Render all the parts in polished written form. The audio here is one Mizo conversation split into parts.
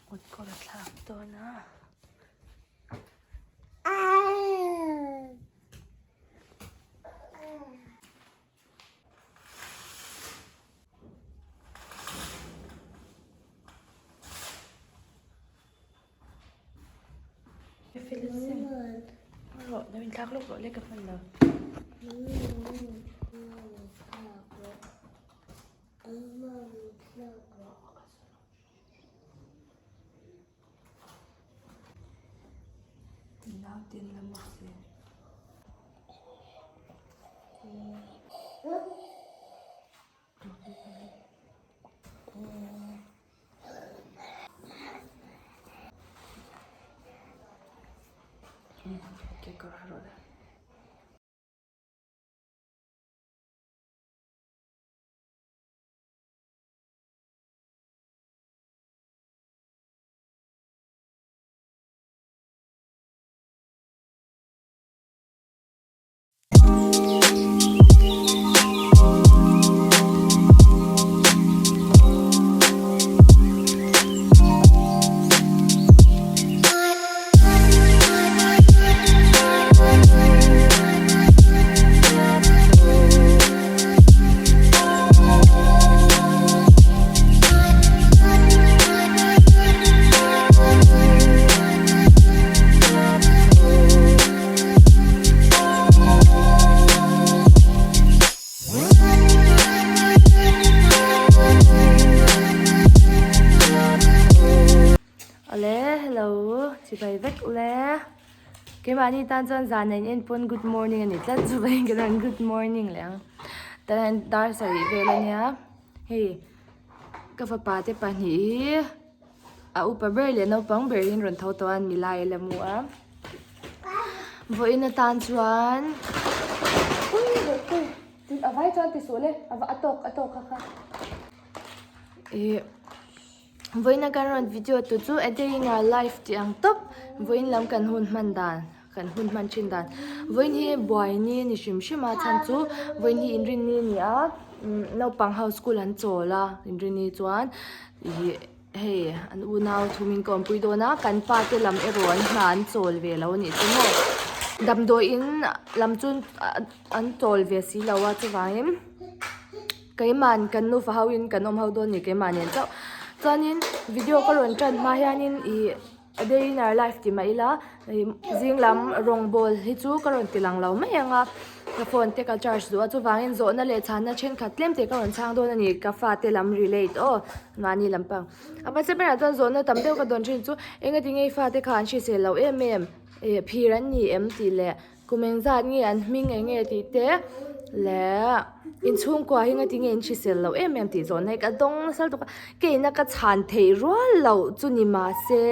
Kut kawr a thlak dawn a. Rawh, lo inthlak lawk rawh le ka hman lo. Naute la maw se. Kekawr ha rawh le. Awle hello chibai vek ule keimahni tan chuan zan en en pawn good morning a ni tlat chubai ka chuan good morning leh ang tan dar sarih vel ania hei ka fapa te pahnih hi A upa ber leh naupang ber hi an rawn tho tawh a milai a la mu a vawiin atan chuan a vai chuan ti suh le a va a tawk a tawk kha kha ih vawiin a kan rawn video tu chu a day in our life tih ang tawp vawiin lam kan hun hman dan kan hun hman thin dan vawiin hi buai ni a ni hrim hrim a chhan chu vawiin hi inrinni a ni a naupang ho school an chawl a inrinni chuan ih. Hei an unau thumin ka awmpui dawn a kan pa te lam erawh an hna an chawl ve lo a nih chu maw damdawiin lam chu an chawl ve si lo a chuvangin keimahn kan nufa ho in kan awm ho dawn a ni keimah nen chauh chuanin video ka rawn tan hma hianin ih A day in our life ti mah ila zing lam rawngbawl hi chu ka rawn ti lang lo mai ang a ka phone te ka charge duh a chuvangin zawhna leh chhanna thenkhat tlem te ka rawn chhang dawn a ni ka fate lam relate aw mahni lampang a hmasa berah chuan zawhna tam deuh ka dawn thin chu engati nge i fate kha an hrisel loh em em ih phir an ni em tih leh Kum engzat nge an hming eng nge tih te leh inchhungkua hi ngati nge in hrisel loh em em tih zawhna hi ka dawng nasa lutuk a keina ka chhan theih rual loh chu ni mahse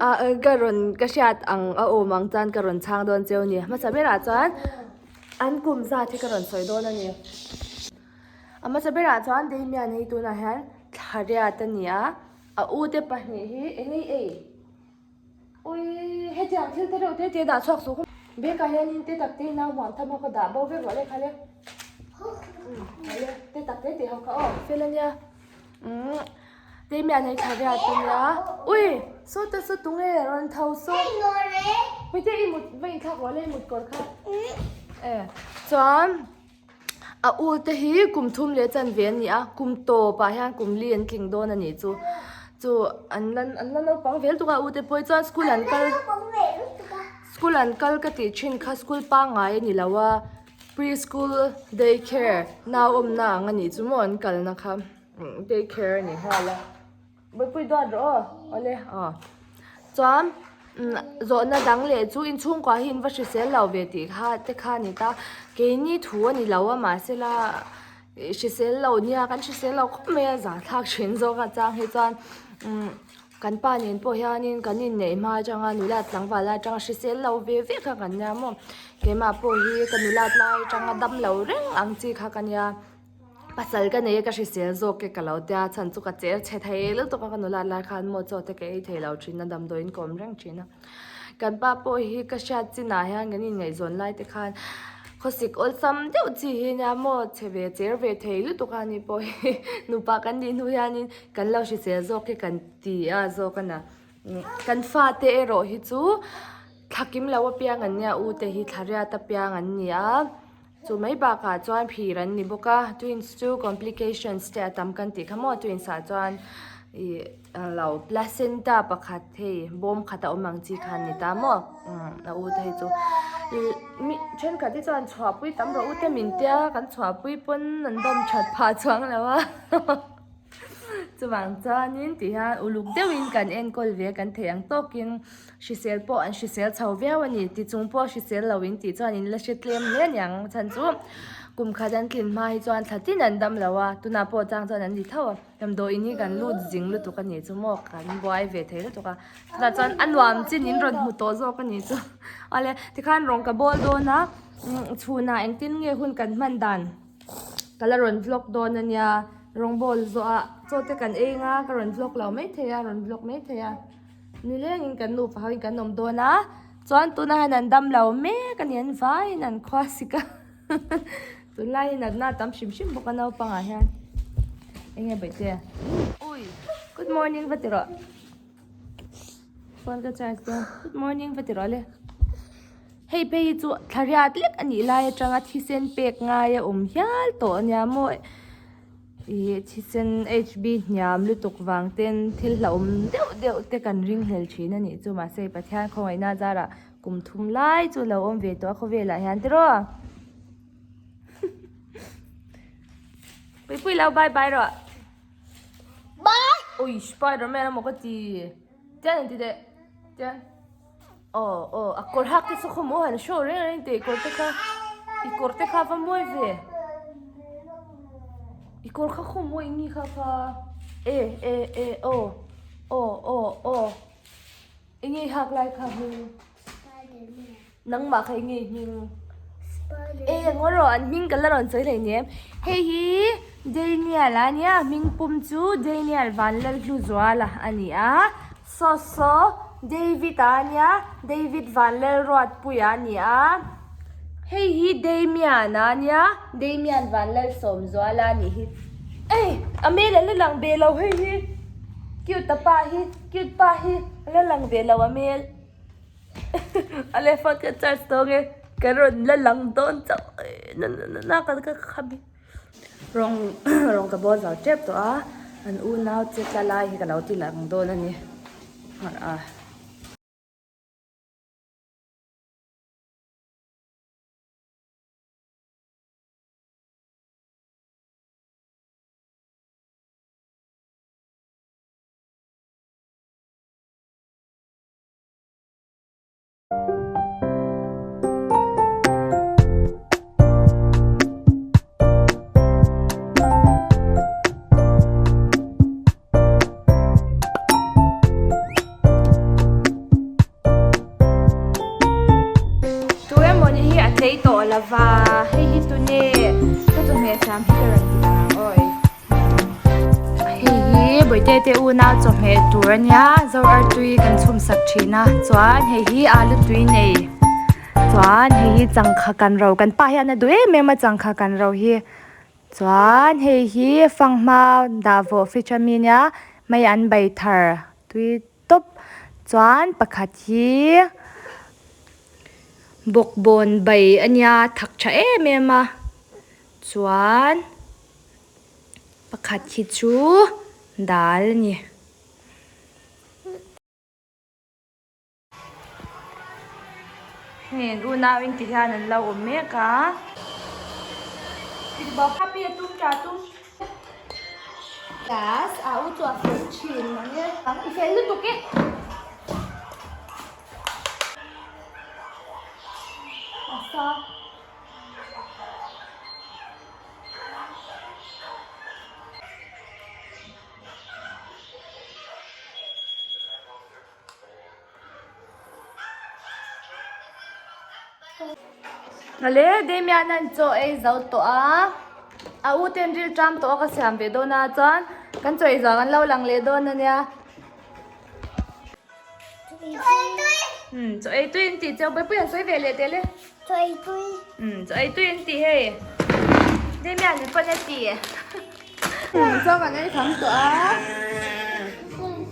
ah ka rawn ka hriat ang a awm ang chuan ka rawn chhang dawn cheu a ni hmasa berah chuan an kum zat hi ka rawn sawi dawn a ni a hmasa berah chuan Damian hi tunah hian thla riat a ni a a u te pahnih hi eng nge i ei. Ui hetiang thil te reuh te te dah chhuak suh khaw bag ah hianin te tak te nau huam tham ho kha dah bo vek rawh le kha le le te tak te te ho kha aw fel ania umm te mian hei thla riat ania ui saw te saw tunge rawn tho saw hmeichhe i mut va inthlak rawh le i mut kawr kha e chuan. A u te hi kum thum leh chanve an ni a kum tawp ah hian kum li an tling dawn a nih chu chu an la an la naupang vel tuk a a u te pawh hi chuan school an kal school an kal ka tih thin kha school pangngai a ni lo a pre school day care nau awmna ang a nih chu maw an kalna kha day care a ni nghal a. Bawihpui duat rawh aw awle aw chuan zawhna dang leh chu inchhungkua hi in va hrisel lo ve tih kha te kha a ni ta keini thu a ni lo a mahsela hrisel lo nia kan hrisel lo khawp mai a zahthlak thin zawk a chang hi chuan kan pa nen pawh hianin kan inneih hma atanga nula tlangval atanga hrisel lo ve ve kha kan nia maw keimah pawh hi ka nula tlai atanga dam lo reng ang chi kha ka nia. Pasal ka nei a ka hrisel zawk e ka lo tia chhan chu ka cher chhe thei lutuk a ka nula lai khan maw chaw te ka ei thei lo thin a damdawiin ka awm reng thin a kan pa pawh hi ka hriat chinah hian kan inngaihzawn lai te khan Khawsik awlsam deuh chi hi nia maw chhe ve cher ve thei lutuk a ni pawh hi nupa kan nih hnu hianin kan lo hrisel zawk hi kan ti a zawk a na. Kan fate erawh hi chu thla kim lo apiang an nia u te hi thla riat apiang an ni a chu mai bakah chuan phir an ni bawk a twins chu complications te a tam kan tih kha maw twins ah chuan ih lo placenta pakhat hei bawm khat a awm ang chi kha an ni ta maw a u te hi chu mi thenkhat hi chuan chhuahpui tam rawh u te min tia kan chhuahpui pawn an dam that phah chuang lo a. Chuvang chuanin tih hian uluk deuhin kan enkawl ve kan theih ang tawkin hrisel pawh an hrisel chho viau a ni. Tichung pawh hrisel lo in tih chuan in la hre tlem hle a niang chhan chu kum khat an tlin hma hi chuan thla tin an dam lo a, tunah pawh chang chuan an ni tho a. Damdawiin hi kan lut zing lutuk a nih chu maw kan buai ve thei lutuk a, chutah chuan a nuam chin in rawn hmu tawh zawk a nih chu. Awle tikhan rawng ka bawl dawn a, chhunah engtin nge hun kan hman dan? Ka la rawn vlog dawn a nia, rawngbawl zawh ah chaw te kan ei anga ka rawn vlog lo maithei a, rawn vlog maithei a, nilengin kan nupa ho in kan awm dawn a, chuan tunah hian an dam lo mek a ni, an vaiin an khua sik a, tunlai hi natna a tam hrim hrim bawk a naupangah hian, enge baihte, ui good morning va ti rawh, phone ka charge dawn, good morning va ti rawh le. Hei phei hi chu thla riat lek a nih lai atanga thisen pek ngai a awm hial tawh a nia maw ih thisen H B hniam lutuk vang ten thil hlauhawm deuh deuh te kan ring hlel thin a nih chu mahse Pathian khawngaihna zarah kum thum lai chu lo awm ve tawh a khawvelah hian tiraw Puipui lo bye bye rawh Bye Ui Spiderman emaw ka ti Tian an ti teh Tian. Aw aw a kawr hak te chu khaw maw han show reng reng teh i kawr te kha i kawr te kha va mawi ve i kawr kha khaw maw eng nge kha kha e e e aw aw aw aw eng nge i hak lai kha hming nangmah kha eng nge i hming e ngaw rawh an hming ka la rawn sawi hlei nem hei hi Daniel a nia hming pum chu Daniel Vanlalhluzuala a ni a. Saw saw David a nia, David Vanlalruatpuia a ni a, hei hi Damian a nia, Damian Vanlalsawmzuala a nih hi. Ei a hmel a la lang ve lo hei hi, cute a pa hi, cute pa hi a la lang ve lo a hmel. A le phone ka charge tawng e, ka rawn la lang dawn chauh na na na ka kham hi. Rawng rawng ka bawl zo tep tawh a an unau che tla lai hi ka lo ti lang dawn a ni a. Tu emawni hi a tlei tawh lova hei hi tune ka chawhmeh siam hi ka rawn ti ang awi. Hei hi Bawihte te unau chawhmeh tur a nia zo artui kan chhum sak thin a chuan hei hi alu tui nei chuan hei hi changkha kan ro kan pa hian a duh em em a changkha kan ro hi chuan hei hi fanghma dah vawh fridge ami nia mai an bai thar tui tawp chuan pakhat hi bawkbawn bai a nia thak tha em em a chuan. Pakhat hi chu dal a ni. Heng unau in ti hian an lo awm mek a. Ale Damian an chaw ei zo tawh a a u ten ril ṭam tawh a ka siam ve dawn a chuan kan chaw ei zawh kan lo lang leh dawn a nia chaw ei tui an tih chiang pawi pawi an sawi ve leh teh le. Chaw ei tui. Umm chaw ei tui an ti hei. Damian ni pawn a ti. Chaw kan ei kham tawh a.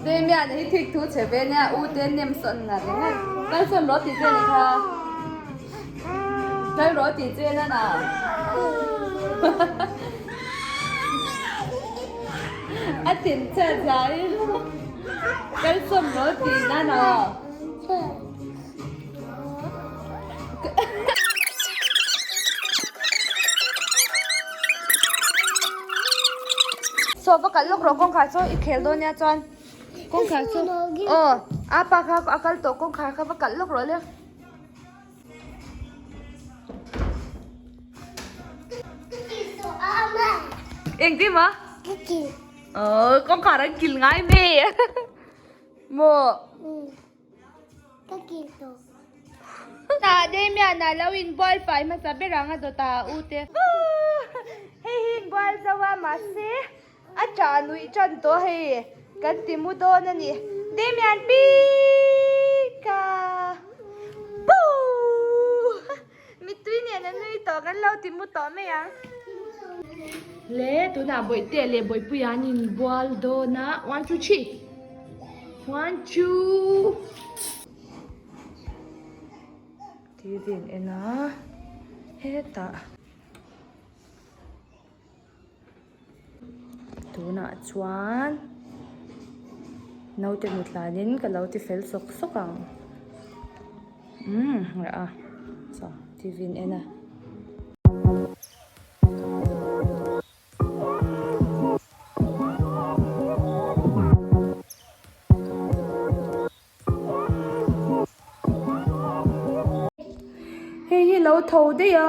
Damian hi thik thu chhe ve nia u te nem sawn ngar reng a. Kal sawn rawh ti che ni kha. Kal rawh ti che na na. A thin chhe zai. Kal sawn rawh ti na na. Saw va kalh lawk rawh kawngkhar saw i khel dawn nia chuan kawngkhar chu aw a pa kha a kal tawh kawngkhar kha va kalh lawk rawh le. Engtin maw? Aw kawngkhar an kil ngai mi maw? Ka kil tawh. Tah Damian a lo inbual fai hmasa ber ang a dawt a u te. Hei hi inbual zo a mahse a tah nuih tan tawh hei kan ti mu dawn a ni. Damian pika boo mittui nen a nui tawh kan lo ti mu tawh mai ang. Le tunah Bawihtea leh Bawihpuia an inbual dawn a one two three one two T V an en a hetah tunah chuan naute mut hlanin ka lo ti fel sawk sawk ang umm reh a saw T V an en a. Hei hi lo tho daih a.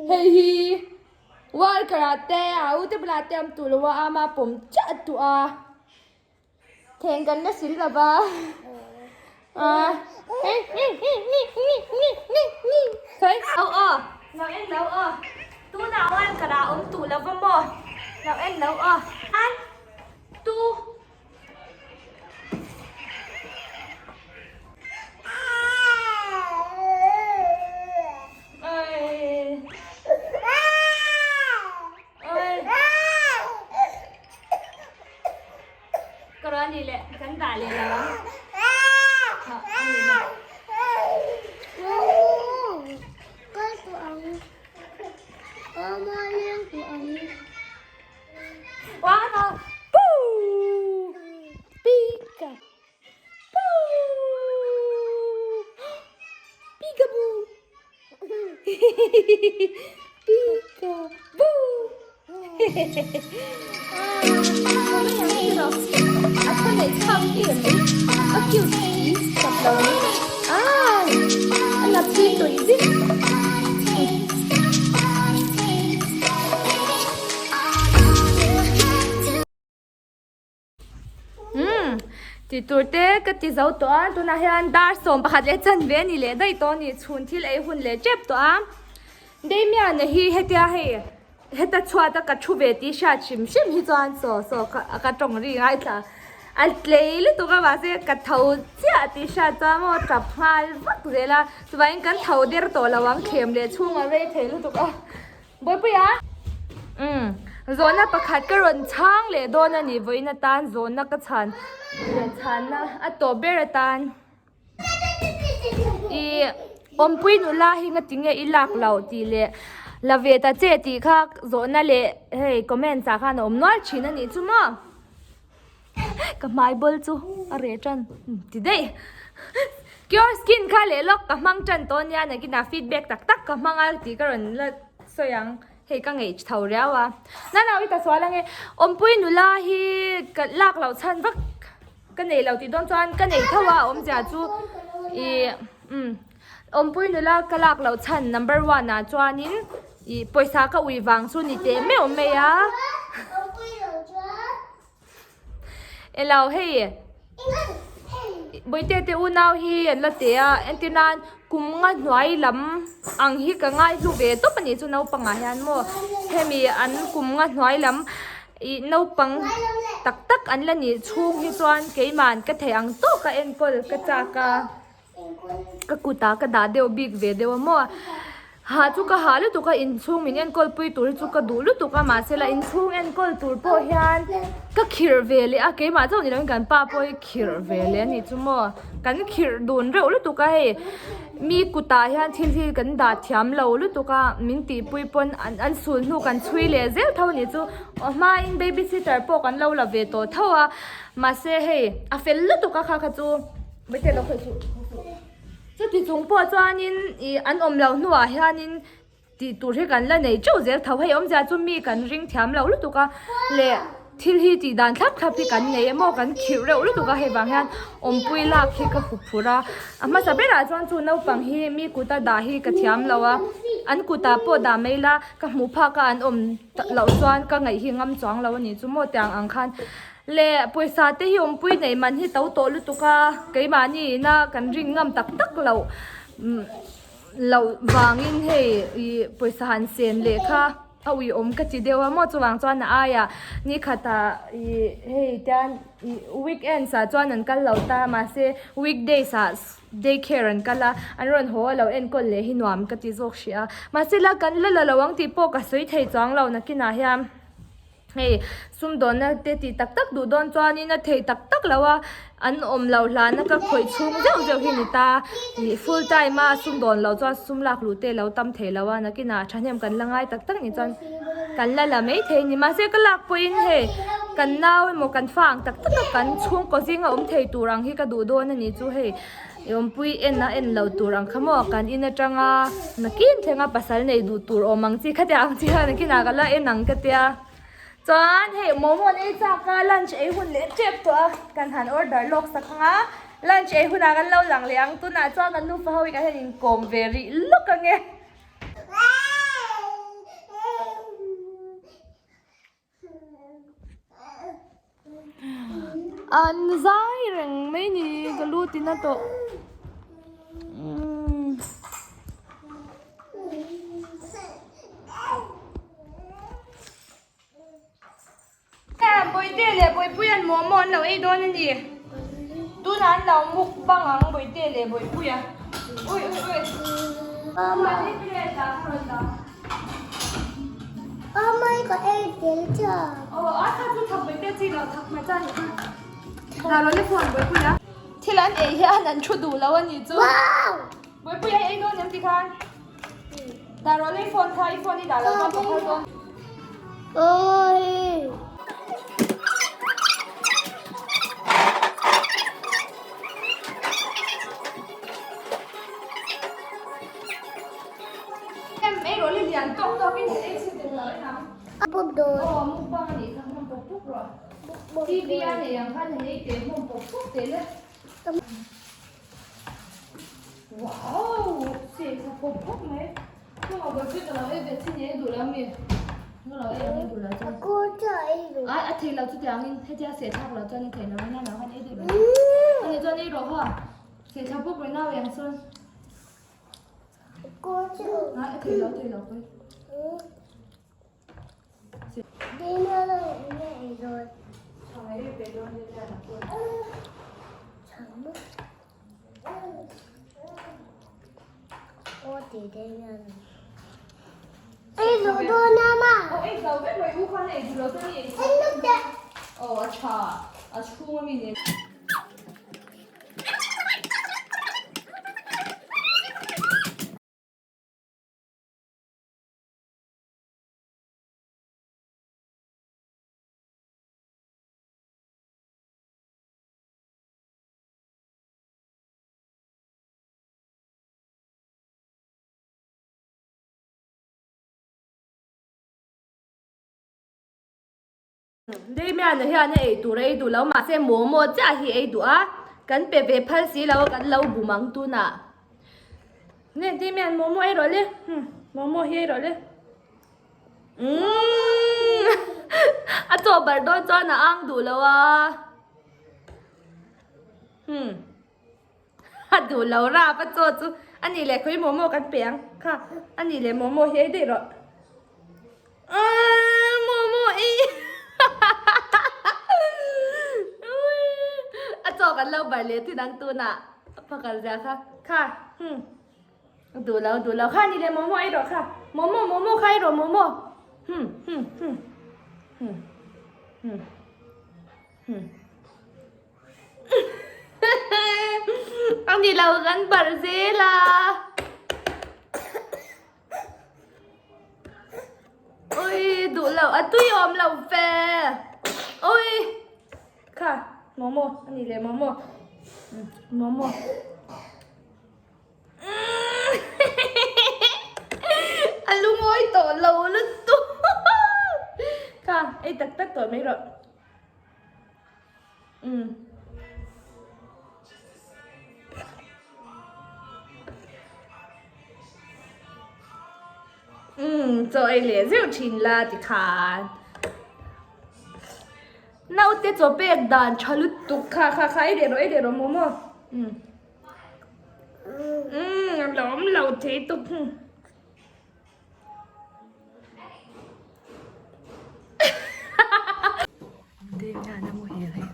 Hei hi worker ah te a u te bulah te a awm tawh lo a ama pawm chiah a tuah a thleng kan la sil lo va Lo aw lo en lo aw tunah worker ah awm tawh lo va maw lo en lo aw one two. Umm tih tur te ka ti zo tawh a tunah hian dar 11 leh chanve a ni leh daih tawh a ni chhun thil ei hun leh tep tawh a. Damian-a hi hetia hei heta chhuata ka thu ve tih hriat hrim hrim hi chuan saw saw ka ka tawng ri ngaithla a tlei lutuk a mahse ka tho chiah tih hriat chuan maw tap nghal vak zel a chuvangin kan tho der tawh lo ang thlem leh chhungah rei thei lutuk a Bawipuia umm zawhna pakhat ka rawn chhang leh dawn a ni vawiin atan zawhna ka chhan leh chhanna a tawp ber atan. Ih awmpui nula hi nga tinge i lak loh tih leh la ve ta che tih kha zawhna leh hei comments ah khan a awm nual thin a nih chu maw ka hmai bawl chu a reh tan ti daih cure skin kha leh lawk ka hmang tan tawh ania nakinah feedback tak tak ka hmang a tih ka rawn la sawi ang hei ka ngeih tho riau a nana i ta sual ange awmpui nula hi ka lak loh chhan vak. Ka nei lo tih dawn chuan ka nei tho a awmzia chu ih umm awmpui nula ka lak loh chhan number one ah chuanin ih pawisa ka ui vang chu ni teh meuh mai a elo hei bawihte te unau hi an la teh a entir nan kum nga hnuai lam ang hi ka ngai hlu ve tawp a nih chu naupangah hian maw hemi an kum nga hnuai lam. Ih naupang tak tak an la nih chhung hi chuan keiman ka theih ang tawk a enkawl ka chak a ka kutah ka dah deuh bik ve deuh a maw ha chu ka ha lutuk a inchhung min enkawl pui tur hi chu ka duh lutuk a mahse la inchhung enkawl tur pawh hian ka khirh ve leh a keimah chauh ni lovin kan pa pawh hi khirh ve leh a nih chu maw kan khirh dun reuh lutuk a hei. Mi kutah hian thil hi kan dah thiam lo lutuk a, min tihpui pawn an sul hnu kan chhui leh zel tho anih chu, aw hmain baby sitter pawh kan lo la ve tawh tho a, mahse hei a fel lutuk a kha kha chu maite lo khawih suh chuti chung pawh chuanin ih an awm loh hnuah hianin. Tih tur hi kan la nei teuh zel tho hei awmzia chu mi kan ring thiam lo lutuk a leh thil hi tih dan thlap thlap hi kan nei emaw kan khirh reuh lutuk a hei vang hian awmpui lak hi ka hup phurh a a hmasa berah chuan chu naupang hi mi kuta dah hi ka thiam lo a an kutah pawh dah mai ila ka hmuh phak a an awm loh chuan ka ngaih hi ngam chuang lo a nih chu maw tiang ang khan leh pawisa te hi awmpui neih man hi to tawh lutuk a keimahni ina kan ring ngam tak tak loh. Loh vangin hei ih pawisa han sen leh kha a uiawm ka ti deuh a maw chuvang chuan a aiah ni khatah ih hei tian ih weekends ah chuan an kal lo ta mahse weekdays ah day care an kal a an rawn haw a lo enkawl leh hi nuam ka ti zawk hrih a mahse la kan la la lo ang tih pawh ka sawi thei chuang lo nakinah hian. Hei sumdawnna te tih tak tak duh dawn chuanin a thei tak tak lo a, an awm loh hlana ka khawih chhung zeuh zeuh hi ni ta. Ih full time a sumdawn loh chuan sum lak luh te lo tam thei lo a, nakinah thahnem kan la ngai tak tak nih chuan kan la la mai thei a ni. Mahse ka lak pawhin hei kan nau emaw kan fa ang tak tak a kan chhungkaw zinga awm thei tur ang hi ka duh dawn a ni chu hei. I awmpui en a en lo tur ang kha maw kan in atanga nakin thlenga pasal nei duh tur awm ang chi khatia ang chi kha nakinah ka la en ang ka tia chuan hei momo an ei chak a lunch ei hun leh tep tawh a kan han order lawk sak ang a lunch ei hunah kan lo lang leh ang tunah chuan kan nufa ho hi kan han inkawm ve rih lawk ang e. An zai reng mai ni ka lu tina tawh umm. Bawihte leh Bawihpuia an momo an lo ei dawn a ni tunah an lo mukbang ang Bawihte leh Bawihpuia ui ui ui. Thil an ei hian an thu duh lo a nih chu. Bawihpui a ei dawn em ti khan? Dah rawh le i phone kha i phone i dah loh chuan ka phal dawn. Em ei rawh le lian tawk tawk in ei chhe tel lo en ang. Aw mukbang a nih kha hmawm pawp pawp rawh. TV a nei ang khan han ei teh hmawm pawp pawp teh le. Wow! Se kha pawp pawp mai. Chungah bawlhpui ka lo ei ve chin e duh lo mi. Ka lo ei ang e duh lo chuan. Ai a thei lo chutiang in hetia seh thlak lo chuan i thei lo a nana khan ei daih mai. Ani chuan ei rawh ha. Seh thlak pawp rih nau yang sawn. Damian-a hian a ei tur a ei duh lo mahse momo chiah hi a ei duh a, kan pe ve phal si lo a kan lo bum ang tunah. Nge Damian momo ei rawh le, momo hi ei rawh le. Umm a chaw bar dawn chuan a ang duh lo a. Hmm a duh lo rap a chaw chu a nih leh khawi momo kan pe ang kha a nih leh momo hi ei daih rawh. Umm momo ei a chaw kan lo bar leh thin ang tunah a phakal zia kha kha hmm. Duh lo duh lo kha ni le momo ei rawh kha momo momo kha ei rawh momo hmm hmm hmm hmm hmm hmm a ni lo kan barh zel a ui duh lo a tui awm lo ve ui kha momo a ni le momo momo. A lungawi tawh lo lutuk kha ei tak tak tawh mai rawh umm umm chaw ei leh zeuh thin la tikhan naute chaw pek dan tha lutuk kha kha kha ei leh rawh ei leh rawh momo umm. Umm a lawm lo thei tuk hung. Damian a muhil hei.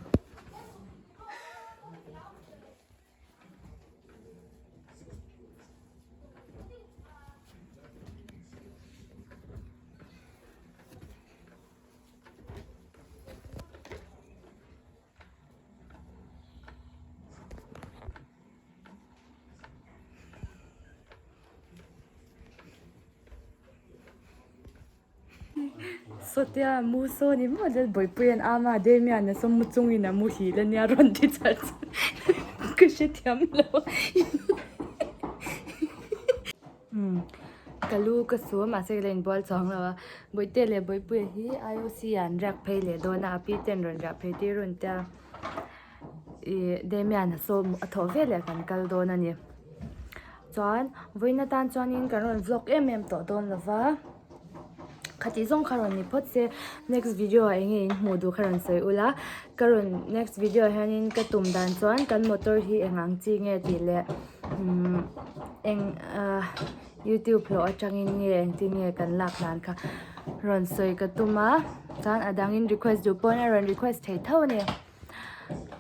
Sawtia mu sawn i maw lel bawihpui an am a Damian a sawm mu chungin a muhil a nia rawn ti char char ka hrethiam lo. Umm ka lu ka su a mahse ka la inbual chuang lo a Bawihte leh Bawihpuia hi IOC ah an riak phei leh dawn a a pi ten rawn riah phei tir rawn tia ih Damian a sawm a thawh veleh kan kal dawn a ni chuan vawiin atan chuanin kan rawn vlog em em tawh dawn lo va khatih zawng kha rawn ni phawt se next video ah enge in hmuh duh kha rawn sawi ula ka rawn next video ah hianin ka tum dan chuan kan motor hi eng ang chi nge tih leh. Umm eng ah youtube hlawh atangin nge engtin nge kan lak dan kha rawn sawi ka tum a chuan a dangin request duh pawn a rawn request thei tho a ni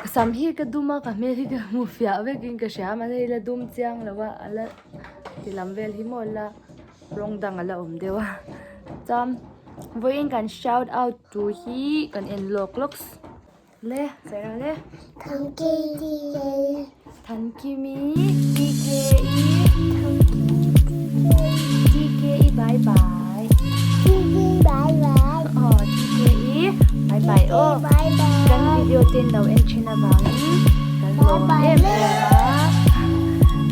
ka sam hi ka dum a ka hmel hi ka hmu fiah vekin ka hria mahse ila dum chiang lo a ala ti lam vel hi maw la rawng dang ala awm deuh a chuan vawiin kan shout out tur hi kan en lawk lawk. Le, sawi rawh le. Thankimi. Thankimi, TKE. TKE bye bye. TKE bye bye. Oh, TKE bye bye oh. Bye bye. Kan video te lo en thin avangin kan lawm em em a.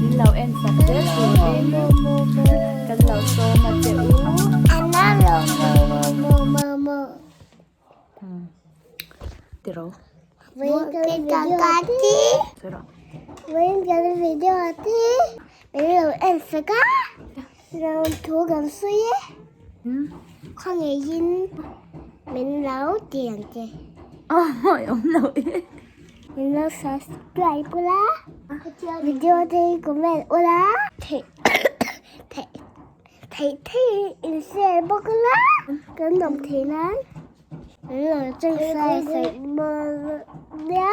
Min lo en sak zel turin kan lo sawm a che u. Anna lo mo mo mo mo. Tiro. Subscribe ula, video te comment ula, thei thei. Theih theih in share bawk la. Kan awm thei nan. Kan lo changkai saih nia.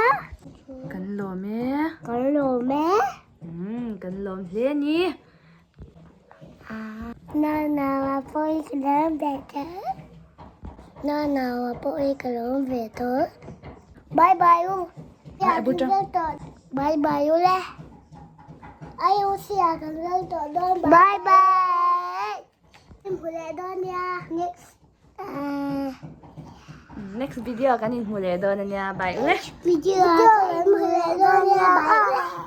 Kan lawm e. Kan lawm e. Umm kan lawm hle ni. Nanawa pawh i ka lawm ve tawh. Nanawa pawh i ka lawm ve tawh. Bye bye u. Bye bye u le. Ai u sia kan lal tawh dawn. Bye bye. Inhmu leh dawn nia. Next. Next video kan inhmu leh dawn ania. Bye u le. Video kan inhmu leh dawn nia. Bye u le.